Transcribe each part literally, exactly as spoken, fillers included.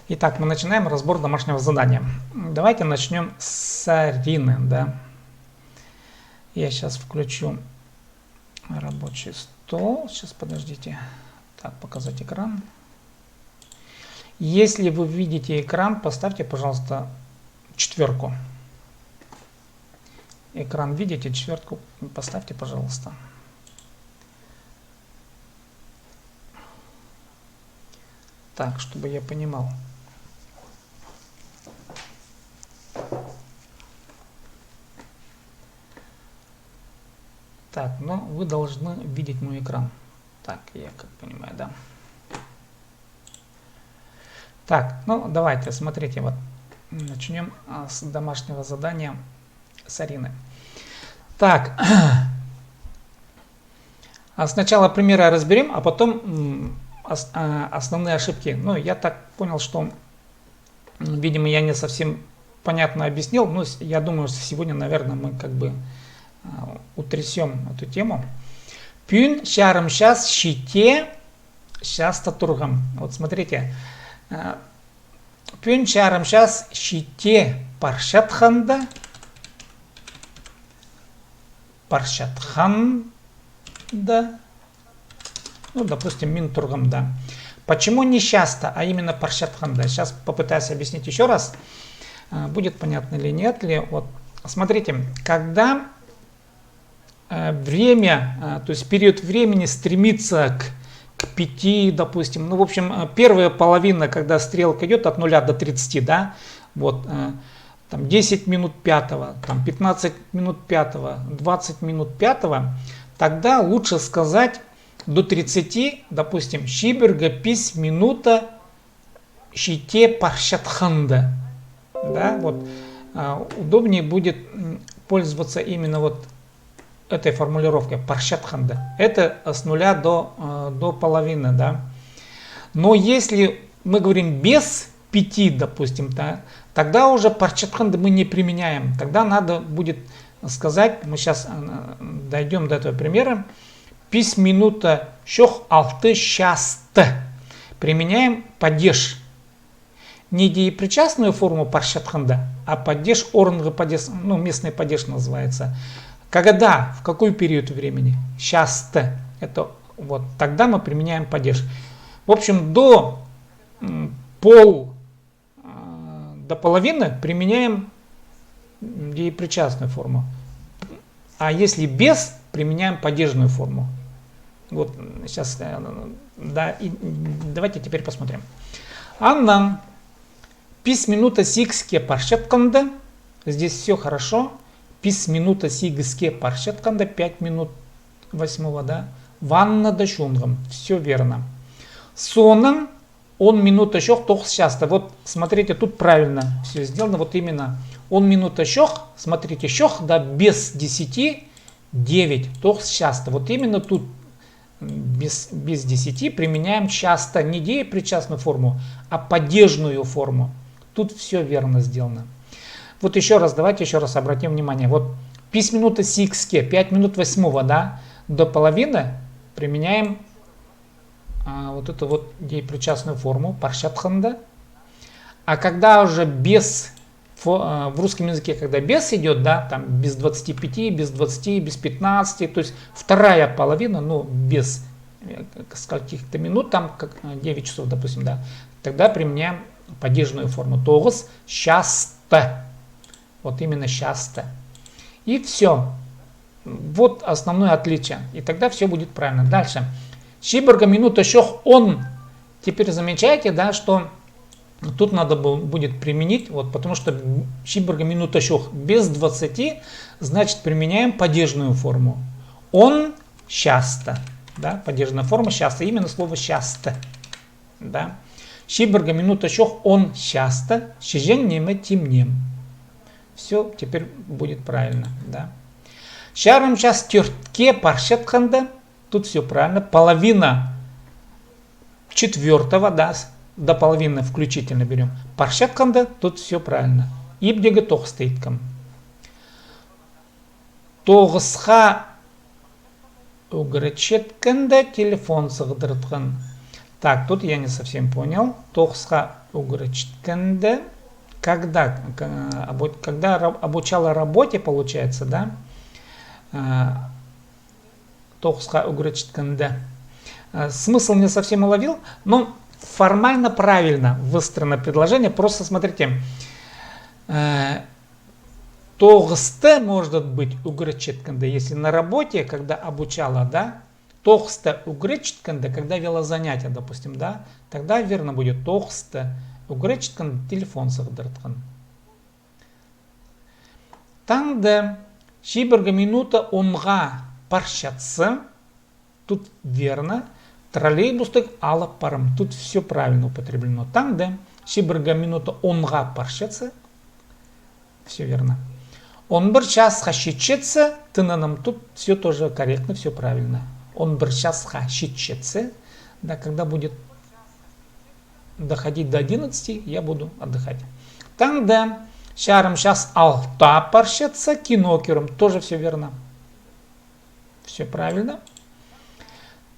Итак, мы начинаем разбор домашнего задания. Давайте начнём с Арины, да. Я сейчас включу рабочий стол. Сейчас, подождите. Так, показать экран. Если вы видите экран, поставьте, пожалуйста, четвёрку. Экран видите, четвёрку поставьте, пожалуйста. Так, чтобы я понимал. Так, ну, вы должны видеть мой экран. Так, я как понимаю, да. Так, ну, давайте, смотрите, вот, начнём, а, с домашнего задания с Арины. Так, а сначала примеры разберём, а потом, м, ос-, а, основные ошибки. Ну, я так понял, что, м, видимо, я не совсем понятно объяснил. Ну, с-, я думаю, что сегодня, наверное, мы как бы, а, утрясём эту тему. Пӱӱн чарым час чиитте часта турғам. Вот смотрите, а, пӱӱн чарым час чиитте парчатханда, парчатханда, ну, допустим, мин турғам, да. Почему не часта, а именно парчатханда? Сейчас попытаюсь объяснить ещё раз. А, будет понятно или нет ли. Вот, смотрите, когда, э, время, а, то есть период времени стремится к, к пяти, допустим, ну, в общем, э, первая половина, когда стрелка идёт от нуля до тридцати, да, вот, э, там десять минут пятого, там пятнадцать минут пятого, двадцать минут пятого, тогда лучше сказать до тридцати, допустим, чибіргі пис минута чиитте парчатханда. Да, вот, а, удобнее будет, м, пользоваться именно вот этой формулировкой парчатханда. Это с нуля до, э, до половины, да. Но если мы говорим без пяти, допустим, да, тогда уже парчатханды мы не применяем. Тогда надо будет сказать, мы сейчас, э, дойдём до этого примера, пис минута чох алты часта. Применяем падеж. Не деепричастную форму парчатханда, а падеж, орынғы падеж, ну, местный падеж называется. Когда, в какой период времени? Часта. Это вот тогда мы применяем падеж. В общем, до, м, пол, а, до половины применяем, м, деепричастную форму. А если без, применяем падежную форму. Вот, м, сейчас, э, да, и, м, давайте теперь посмотрим. Аннаң пис минута сигіске парчатханда, здесь всё хорошо, пис минута сигіске парчатханда, пять минут восьмого, да, ваннада чуунғам, всё верно. Соонаң он минута чох тоғыс часта. Вот, смотрите, тут правильно всё сделано. Вот именно он минута чох, смотрите, чох, да, без десяти девять, тоғыс часта. Вот именно тут, м, без, без десяти применяем часта, не деепричастную форму, а падежную форму. Тут всё верно сделано. Вот ещё раз, давайте ещё раз обратим внимание. Вот пис минута сигіске, пять минут восьмого, да, до половины применяем, а, вот эту вот деепричастную форму, парчатханда. А когда уже без, фо-, а, в русском языке, когда без идёт, да, там без двадцати пяти, без двадцати, без пятнадцати, то есть вторая половина, ну, без, э, к-, скольких-то минут, там, как, э, девять часов, допустим, да, тогда применяем падежную форму. Тоғыс часта. Вот именно часта. И всё. Вот основное отличие. И тогда всё будет правильно. Дальше. Чибіргі минута чох он. Теперь замечайте, да, что тут надо бу-, будет применить, вот, потому что чибіргі минута чох без двадцати, значит, применяем падежную форму. Он часта. Да, падежная форма часта. Именно слово часта. Да. Чибіргі минута чох он часта, чиҷең ниме тимнем. Всё теперь будет правильно, да. Чарым час тӧртке парчатханда, тут всё правильно, половина четвёртого, да, с-, до половины включительно берём. Парчатханда, тут всё правильно. Ибдегі тоғысты иткем. Тоғысха ӱгретчеткенде телефон сығдыртхан. Так, тут я не совсем понял. Тоғысха ӱгретчеткенде, когда, к-, обу-, когда ра-, обучала работе, получается, да? А, тоғысха ӱгретчеткенде. А, смысл не совсем уловил, но формально правильно выстроено предложение. Просто смотрите, э, тоғысты, может быть, ӱгретчеткенде, если на работе, когда обучала, да? Тоғысты ӱгретчеткенде, когда вела занятия, допустим, да, тогда верно будет тоғысты ӱгретчеткенде телефон сығдыртхан. Таңда чибіргі минута онға парчатса, тут верно, троллейбустығ алып парым, тут всё правильно употреблено. Таңда чибіргі минута онға парчатса, всё верно. Он пір часха читчетсе, тынанам, тут всё тоже корректно, всё правильно. Он пір часха читчетсе, да, когда будет доходить до одиннадцати, я буду отдыхать. Таңда чарым час алта парчатса, кино кӧрем, тоже всё верно. Всё правильно.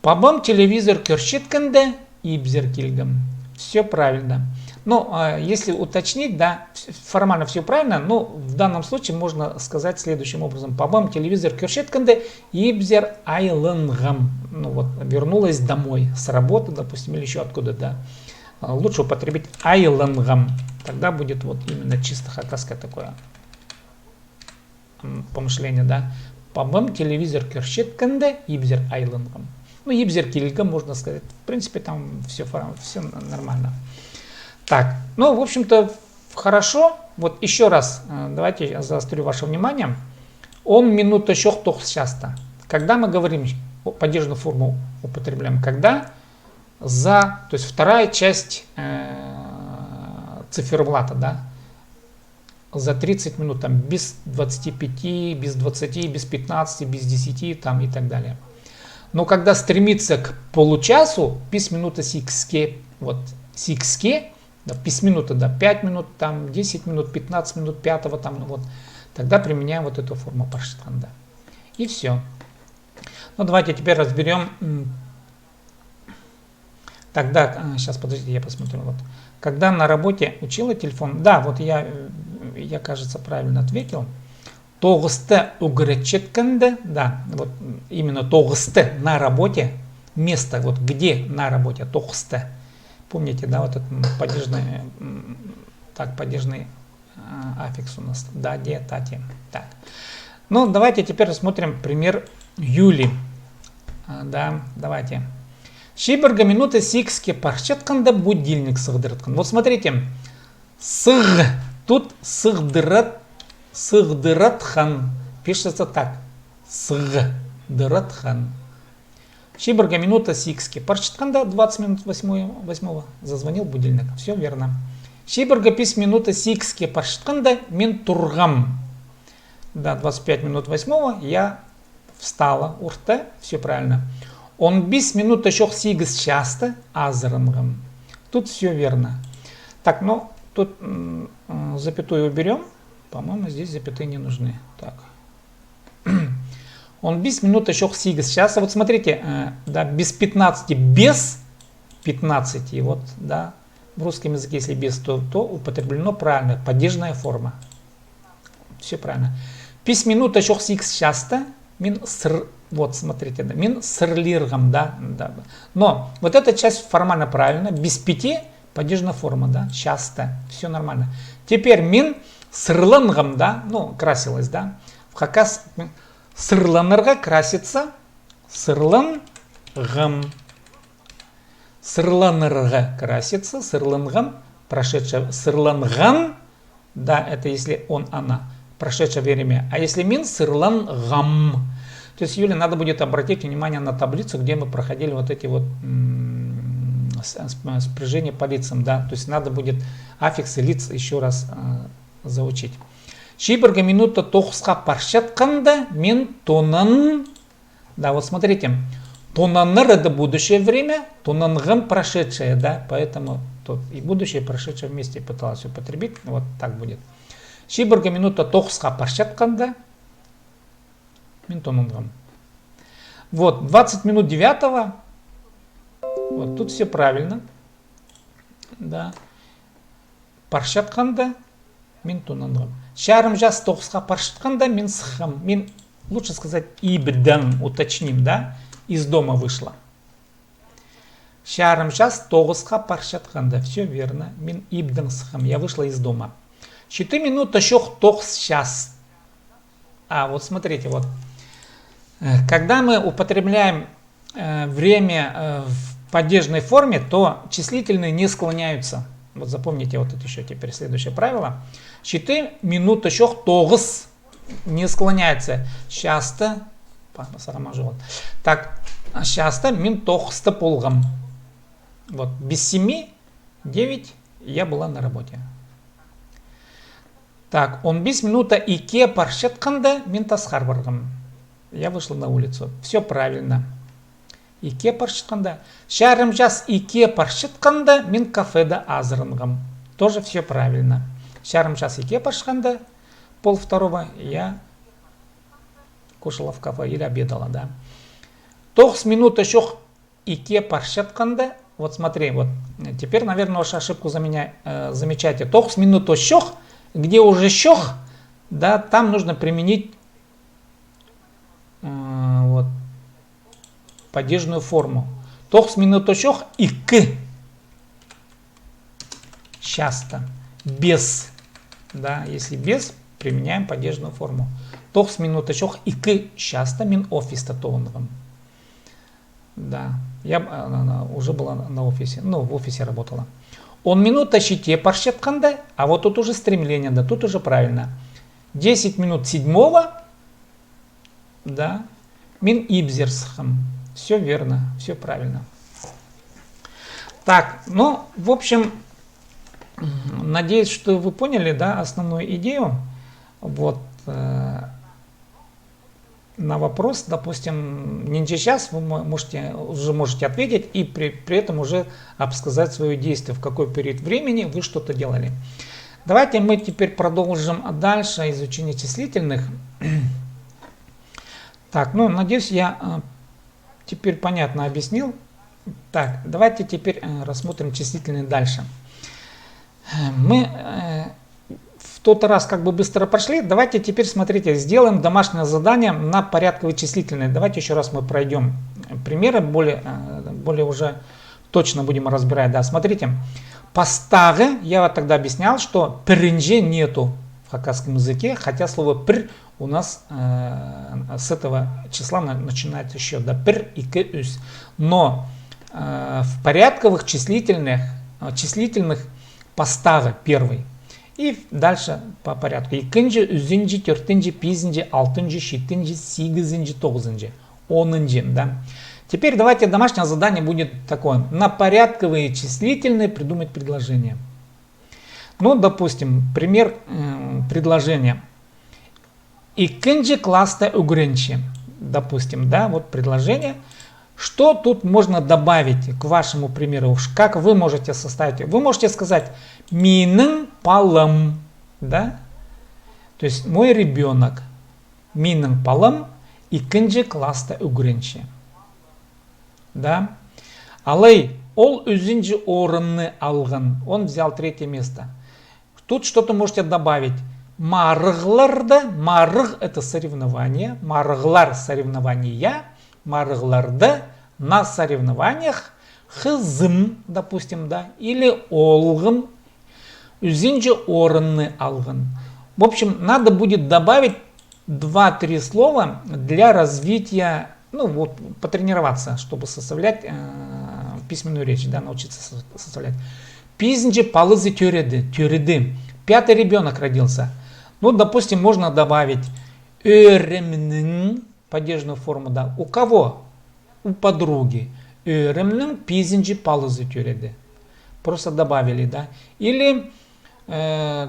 Пабам телевизор кӧрчеткенде, ибзер килгем. Всё правильно. Но, а, если уточнить, да, ф-, формально всё правильно, но в данном случае можно сказать следующим образом. Пабам телевизор кӧрчеткенде, ибзер айланғам. Ну вот, вернулась домой с работы, допустим, или ещё откуда, да. А, лучше употребить айланғам. Тогда будет вот именно чисто хакасское такое, м, помышление, да. Пабам телевизор кӧрчеткенде, ибзер айланғам. Ну, ибзер килгем, можно сказать. В принципе, там всё, всё нормально. Так, ну, в общем-то, хорошо. Вот ещё раз, э, давайте я заострю ваше внимание. Он минута чох тоғыс часта. Когда мы говорим, о, падежную форму употребляем, когда за, то есть вторая часть, э, циферблата, да, за тридцать минут, там, без двадцати пяти, без двадцати, без пятнадцати, без десяти, там, и так далее. Но когда стремиться к получасу, пис минута сигіске, вот, сигіске, да, пис минута, да, пять минут, там, десять минут, пятнадцать минут пятого, там, ну вот, тогда применяем вот эту форму парчатханда. И всё. Ну, давайте теперь разберём, м, Тогда, а, щас, подождите, я посмотрю. Вот. Когда на работе учила телефон. Да, вот я, э, я, кажется, правильно ответил. Тоғысты ӱгретчеткенде, да, вот, м, именно тоғысты на работе, место, вот где на работе, тоғысты. Помните, да, вот этот, м, падежный, м, так, падежный а, аффикс у нас. Да, де, тати. Так. Ну, давайте теперь рассмотрим пример Юли. А, да, давайте. Чибіргі минута сигіске парчатханда будильник сығдыратхан. Вот смотрите. Сығ. Тут сығдырат, сығдыратхан. Пишется так. Сығдыратхан. Чибіргі минута сигіске парчатханда, двадцать минут восьмого, восьмого, зазвонил будильник. Всё верно. Чибіргі пис минута сигіске парчатханда, мин турғам. Да, двадцать пять минут восьмого я встала, уртты, всё правильно. Он пис минута чох сигіс часта азыранғам. Тут всё верно. Так, ну, тут, м, м, запятую уберём. По-моему, здесь запятые не нужны. Так. Он пис минута чох сигіс часта. Вот смотрите, э, да, без пятнадцати, без пятнадцати, вот, да. В русском языке, если без, то, то употреблено правильно, падежная форма. Всё правильно. Пис минута чох сигіс часта, мин сыр-, вот, смотрите, да, мин сырлирғам, да, да. Но вот эта часть формально правильно, без пяти, падежная форма, да, часта. Всё нормально. Теперь мин сырланғам, да, ну, красилась, да. В хакас сырланарға, краситься, сырланғам. Сырланарға, краситься, сырланғам, прошедшее, сырланған, да, это если он, она, прошедшее время. А если мин сырланғам? То есть, Юля, надо будет обратить внимание на таблицу, где мы проходили вот эти вот, м, с-, с-, спряжения по лицам, да. То есть надо будет аффиксы лиц ещё раз, э, заучить. Чибіргі минута тоғысха парчатханда мин тонан-, да, вот смотрите, тонанар — это будущее время, тонанған — прошедшее, да, поэтому тут и будущее, и прошедшее вместе пыталась употребить, вот так будет. Чибіргі минута тоғысха парчатханда мин тонанғам. Вот, двадцать минут девятого. Вот тут все правильно. Да. Парчатханда мин тонанғам. Чарым час тоғысха парчатханда мин сыххам. Мин, лучше сказать, ибдең, уточним, да? Из дома вышла. Чарым час тоғысха парчатханда. Все верно. Мин ибдең сыххам. Я вышла из дома. Читі минута чох тоғыс час. А, вот смотрите, вот. Э, когда мы употребляем э, время э, в падежной форме, то числительные не склоняются. Вот запомните вот это еще теперь следующее правило. Читі минута чох тоғыс не склоняется. Часто, па-, сағама жол. Так, часто мин тоғыста полғам. Вот, без семи, девять я была на работе. Так, он бес минута ікке парчатханда мин тасхар парғам. Я вышла на улицу. Все правильно. Ікке парчатханда. Чарым час ікке парчатханда мин кафеде азыранғам. Тоже все правильно. Чарым час ікке парчатханда, пол второго, я кушала в кафе или обедала, да. Тоғыс минута чох ікке парчатханда. Вот смотри, вот э, теперь, наверное, вашу ошибку за меня э, замечайте. Тоғыс минута чох, где уже чох, да, там нужно применить э, вот падежную форму. Тоғыс минута чох ікке часто. Без. Да, если без, применяем падежную форму. Тоғыс минута чох ікке часто мин офиста тоғынғам. Да, я э, на- на- уже была на офисе. Ну, в офисе работала. Он минута читі парчатханда, а вот тут уже стремление, да, тут уже правильно. Десять минут седьмого, да, мин ибзер сыххам. Все верно, все правильно. Так, ну, в общем, м, надеюсь, что вы поняли, да, основную идею. Вот, э, на вопрос, допустим, нинҷе час, вы мо- можете, уже можете ответить и при, при этом уже обсказать свои действия, в какой период времени вы что-то делали. Давайте мы теперь продолжим дальше изучение числительных. Так, ну, надеюсь, я э, теперь понятно объяснил. Так, давайте теперь э, рассмотрим числительные дальше. Э, Мы э, в тот раз как бы быстро прошли. Давайте теперь, смотрите, сделаем домашнее задание на порядковые числительные. Давайте еще раз мы пройдем примеры, более, э, более уже точно будем разбирать. Да, смотрите. Пастағы, я вот тогда объяснял, что пірінҷі нету в хакасском языке, хотя слово пір у нас э, с этого числа на- начинается счёт, да, пір, ікі, ӱс. Но э, в порядковых числительных, э, числительных пастағы первый. И дальше по порядку. Ікінҷі, ӱзінҷі, тӧртінҷі, пизінҷі, алтынҷы, читінҷі, сигізінҷі, тоғызынҷы, онынҷы, да. Теперь давайте домашнее задание будет такое. На порядковые числительные придумать предложение. Ну, допустим, пример м, предложения. Ікінҷі класста ӱгренче. Допустим, да, вот предложение. Что тут можно добавить к вашему примеру? Как вы можете составить? Вы можете сказать, минің палам, да? То есть мой ребёнок, минің палам ікінҷі класста ӱгренче. Да? Алай, ол ӱзінҷі орынны алған, он взял третье место. Тут что-то можете добавить. Марығларда, марығ это соревнование, марығлар соревнования, марығларда на соревнованиях хызым, допустим, да, или оолғым ӱзінҷі орынны алған. В общем, надо будет добавить два-три слова для развития, ну вот, потренироваться, чтобы составлять э, письменную речь, да, научиться со- составлять. Пизінҷі палазы тӧреди, тӧреди. Пятый ребёнок родился. Ну, допустим, можно добавить ӧӧремнің падежную форму, да. У кого? У подруги. Ӧӧремнің пизінҷі палазы тӧреди. Просто добавили, да. Или э,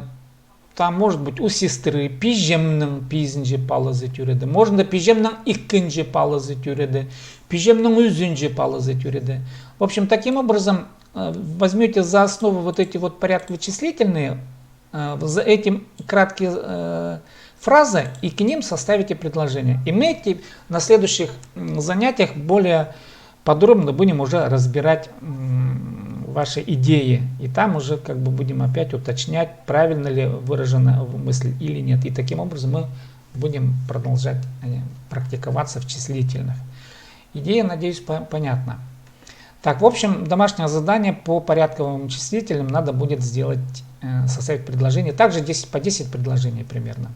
там, может быть, у сестры, пиҷемнің пизінҷі палазы тӧреди. Можно, пиҷемнің ікінҷі палазы тӧреди, пиҷемнің ӱзінҷі палазы тӧреди. В общем, таким образом, э, возьмёте за основу вот эти вот порядковые числительные, э, за эти краткие э, фразы и к ним составите предложение. И мы эти на следующих м, занятиях более подробно будем уже разбирать ваши идеи. И там уже как бы будем опять уточнять, правильно ли выражена мысль или нет. И таким образом мы будем продолжать практиковаться в числительных. Идея, надеюсь, понятна. Так, в общем, домашнее задание по порядковым числительным надо будет сделать, составить предложение. Также десять по десять предложений примерно.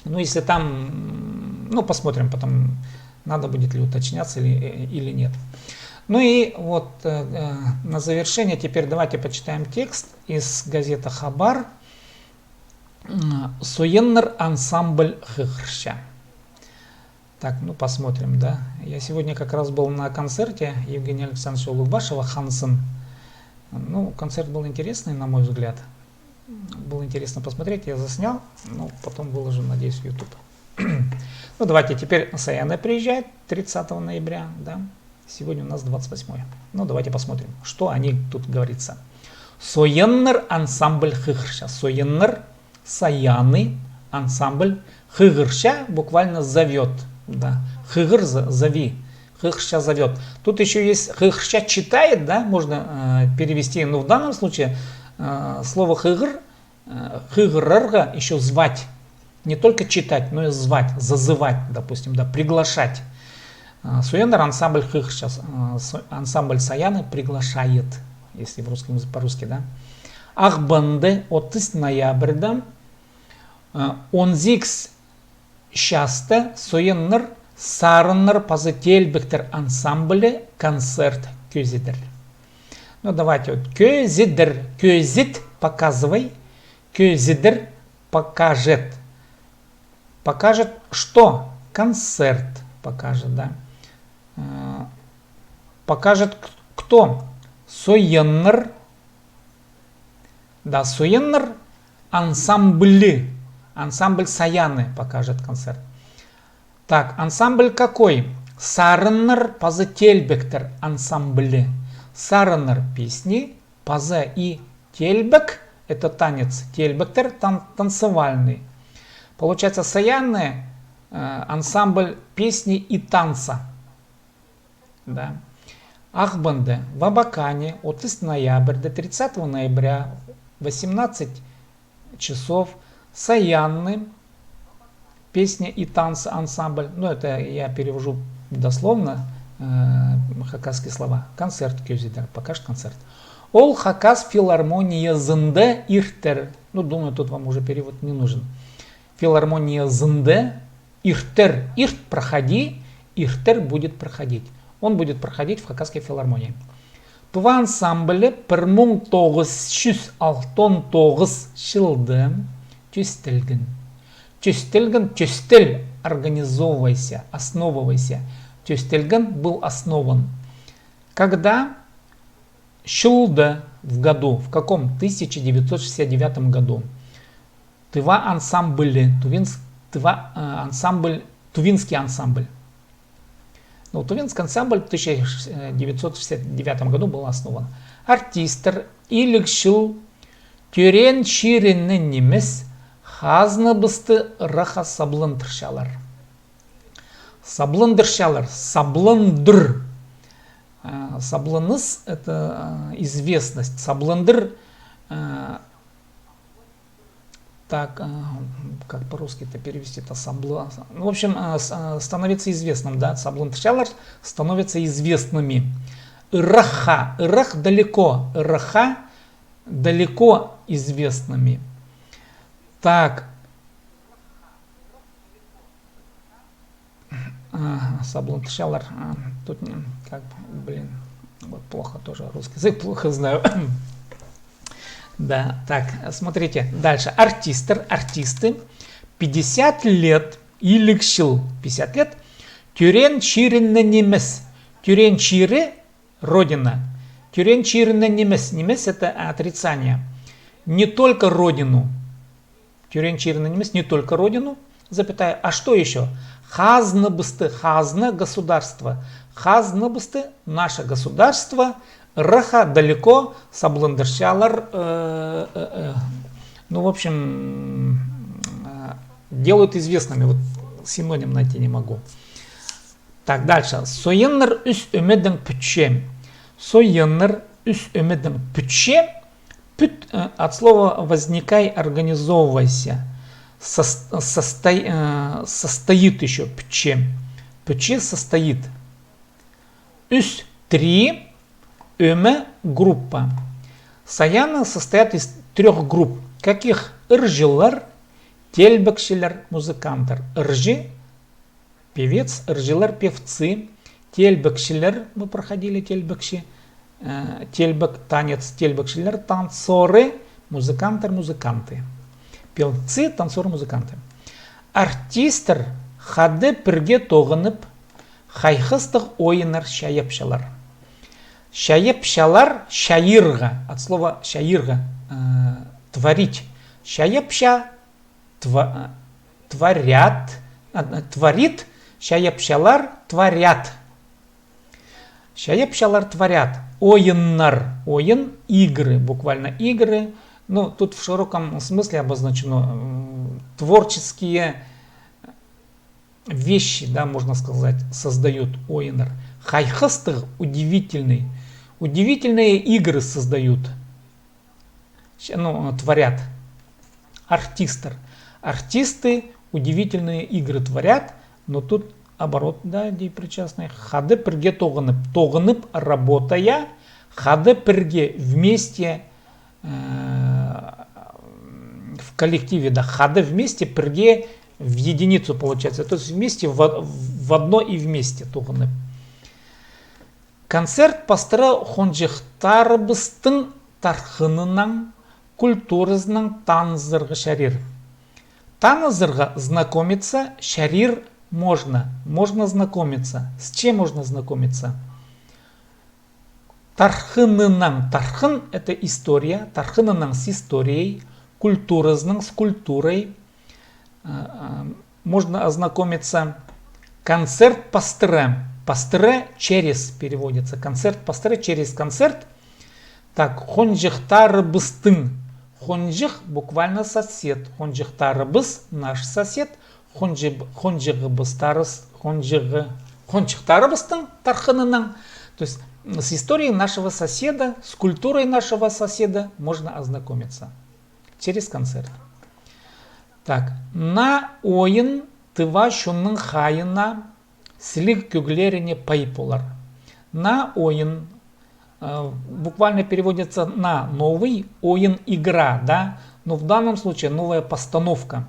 Ну, если там, ну, посмотрим потом, надо будет ли уточняться или, или нет. Ну и вот на завершение теперь давайте почитаем текст из газеты «Хабар». «Сойеннар» ансамбль хығырча. Так, ну посмотрим, да. Я сегодня как раз был на концерте Евгения Александровича Улугбашева «Хан сын». Ну, концерт был интересный, на мой взгляд. Было интересно посмотреть, я заснял, ну, потом выложу, надеюсь, в YouTube. Ну, давайте теперь Саяна приезжает тридцатого ноября, да. Сегодня у нас двадцать восьмое. Ну, давайте посмотрим, что о них тут говорится. «Сойеннар» ансамбль хығырча. «Сойеннар», Саяны, ансамбль, хығырча буквально зовёт, да. Хығыр, зови. Хығырча зовёт. Тут ещё есть хығырча читает, да, можно перевести. Но в данном случае слово хығыр, хығырарға ещё звать. Не только читать, но и звать, зазывать, допустим, да, приглашать. «Сойеннар» ансамбль хығырча, ансамбль Саяны приглашает, если в русском, по-русски, да. Ағбанда, отыс ноябрьда, он сигіс часта «Сойеннар», «Сарыннар» паза «Теелбектер» ансамблі концерт кӧзідер. Ну, давайте вот. Кӧзідер, кӧзіт, показывай. Кӧзідер, покажет. Покажет что? Концерт покажет, да. Покажет кто? «Сойеннар». Да, «Сойеннар» ансамблі. Ансамбль Саяны покажет концерт. Так, ансамбль какой? «Сарыннар» паза «Теелбектер» ансамблі. «Сарыннар» — песни, паза и «Теелбек» — это танец. «Теелбектер» тан-, танцевальный. Получается, Саяны ансамбль песни и танца. Да. Ағбанда, в Абакане, отыс ноябрьда, тридцатого ноября, восемнадцать часов, Саяны, песня и танцы ансамбль. Ну, это я перевожу дословно хакасские слова. Концерт кӧзідер, покажет концерт. Ол хакас филармониязында иртер. Ну, думаю, тут вам уже перевод не нужен. Филармониязында иртер, ирт — проходи, иртер — будет проходить. Он будет проходить в Хакасской филармонии. Тува ансамблі пір муң тоғыс чӱс алтон тоғыс чылда тӧстелген. Тӧстелген, тӧстел, организовывайся, основывайся. Тӧстелген, был основан. Когда? Чылда, в году. В каком? Тысяча девятьсот шестьдесят девятом году. Тыва ансамблі, Тувинск-, Тыва ансамбль, Тувинский ансамбль. Ну, Тувинский ансамбль в тысяча девятьсот шестьдесят девятом году был основан. Артисттер иліг чыл тӧреен чирінең нимес, хазнабысты ырахха сабландырчалар. Сабландырчалар, сабландыр. Сабланыс — это известность. Сабландыр — так, как по-русски это перевести-то, сабла-, ну, в общем, становиться известным, да, сабландырчалар — становятся известными. Ырахха, ырах — далеко, ырахха — далеко известными. Так. Сабландырчалар. Тут, как бы, блин, вот плохо тоже, русский язык плохо знаю. Да, так, смотрите дальше. Артисттер, артисты. Пятьдесят лет, иліг чыл, пятьдесят лет. Тӧреен чирінең нимес. Тӧреен чирі — родина. Тӧреен чирінең нимес. Нимес — это отрицание. Не только родину. Тӧреен чирінең нимес, не только родину, запятая, а что ещё? Хазнабысты, хазна — государство. Хазнабысты — наше государство. Ырахха, далеко, сабландырчалар, ну, в общем, делают известными. Вот синоним найти не могу. Так, дальше. Сойыннар ӱс ӧмедең пӱтче. Сойыннар ӱс ӧмедең пӱтче. Пӱт, э, от слова возникай, организовывайся. Сос-, состой-, э, состоит ещё пӱтче. Пӱтче состоит. Ӱс, три, ӧме, группа. Саяны состоят из трёх групп. Каких? Ырҷылар, тилбекчілер, музыканттар. Ырҷы, певец, ырҷылар, певцы, тилбекчілер, мы проходили тилбекчі, э, тилбек, танец, тилбекчілер, танцоры, музыканттар, музыканты. Певцы, танцоры, музыканты. Артисттар хада пірге тоғынып, хайхастығ ойыннар чайапчалар. Чайапчалар, чайирға, от слова чайирға, э, творить. Чайапча, тва-, творят, а, творит, чайапчалар, творят. Чайапчалар, творят. Ойыннар, ойын, игры, буквально игры. Ну, тут в широком смысле обозначено, м, творческие вещи, да, можно сказать, создают, ойыннар. Хайхастығ, удивительный. Удивительные игры создают. Щ-, ну, творят. Артисттар. Артисты удивительные игры творят, но тут оборот, да, деепричастный. Хада пірге тоғынып. Тоғынып, работая, хада пірге, вместе, э, в коллективе, да, хада вместе, пірге в единицу получается. То есть вместе, в, в одно и вместе тоғынып. Концерт пастыра хонҷыхтарыбыстың тархыннаң, культуразынаң танызарға чарир. Танызарға, знакомиться, чарир, можно, можно знакомиться. С чем можно знакомиться? Тархыннаң, тархын — это история, тархыннаң — с историей, культуразынаң — с культурой, а, а, можно ознакомиться. Концерт пастыра. Пастыра — через переводится. Концерт пастыра — через концерт. Так, хонҷыхтарыбыстың. Хонҷых — буквально сосед. Хонҷыхтарыбыс — наш сосед. Хонҷы-, хонҷығыбыстарыс-, хонҷығы-, хонҷыхтарыбыстың тархыннаң. То есть, м, с историей нашего соседа, с культурой нашего соседа можно ознакомиться через концерт. Так, на ойын тыва чонның хайына, сіліг кӧглеріне пай полар. На ойын, э, буквально переводится на новый, ойын — игра, да, но в данном случае новая постановка.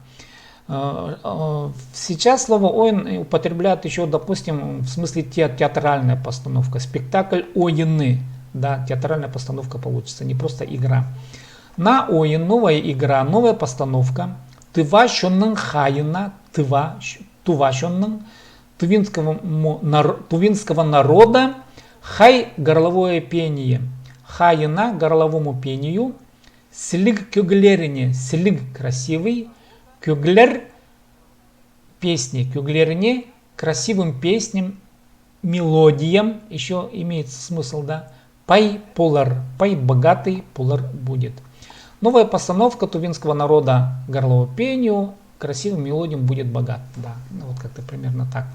Э, э, сейчас слово ойын употребляют ещё, допустим, в смысле те-, театральная постановка, спектакль ойыны, да, театральная постановка получится, не просто игра. На ойын — новая игра, новая постановка. Тыва чонның хайына, тыва, тыва чонның, тувинского, мо-, нар-, тувинского народа, хай — горловое пение. Хайына, горловому пению, сіліг кӧглеріне, сіліг — красивый, кӧглер — песни, кӧглеріне, красивым песням, мелодиям, ещё имеет смысл, да, пай полар, пай — богатый, полар — будет. Новая постановка тувинского народа горловому пению, красивым мелодиям будет богат. Да, ну вот как-то примерно так.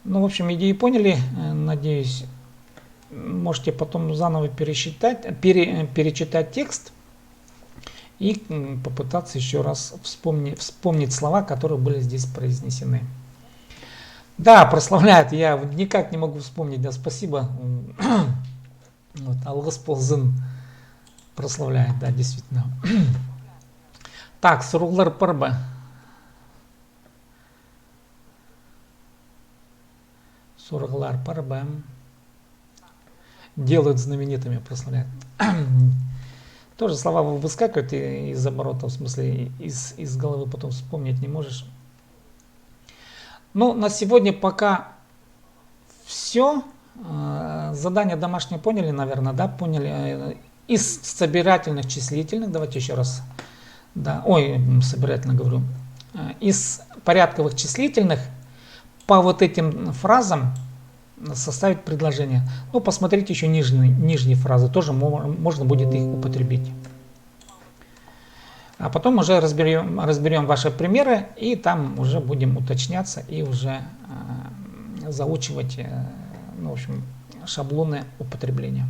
Ну, в общем, идею поняли, э, надеюсь. Можете потом заново пересчитать, пере-, э, перечитать текст и, м, попытаться ещё раз вспомни-, вспомнить слова, которые были здесь произнесены. Да, прославляет. Я вот никак не могу вспомнить. Да, спасибо. М, вот, алғыс ползын. Прославляет, да, действительно. Так, сурығлар пар ба? Сурығлар пар ба? Делают знаменитыми, прославляют. Тоже слова вы-, выскакивают и-, из оборота, в смысле, из, из головы потом вспомнить не можешь. Ну, на сегодня пока всё. Э, задание домашнее поняли, наверное, да? Поняли. Э, из собирательных числительных, давайте ещё раз. Да, ой, м, собирательно говорю. Э, из порядковых числительных по вот этим фразам составить предложение. Ну, посмотрите ещё нижние, нижние фразы, тоже мо-, можно будет их употребить. А потом уже разберём, разберём ваши примеры, и там уже будем уточняться и уже, э, заучивать, э, ну, в общем, шаблоны употребления.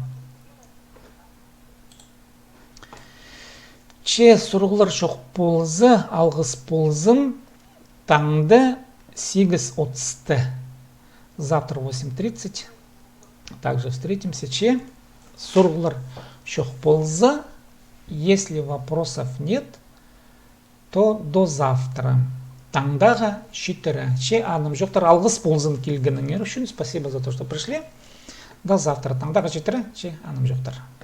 Че сурығлар чох полза, алғыс ползын, таңда сигіс отыста. Завтра в восемь тридцать. Также встретимся. Че сурығлар чох полза, если вопросов нет, то до завтра. Таңдағы читіре. Че анымҷохтар, алғыс ползын килгеніңер ӱчӱн. Спасибо за то, что пришли. До завтра. Таңдағы читіре. Че анымҷохтар.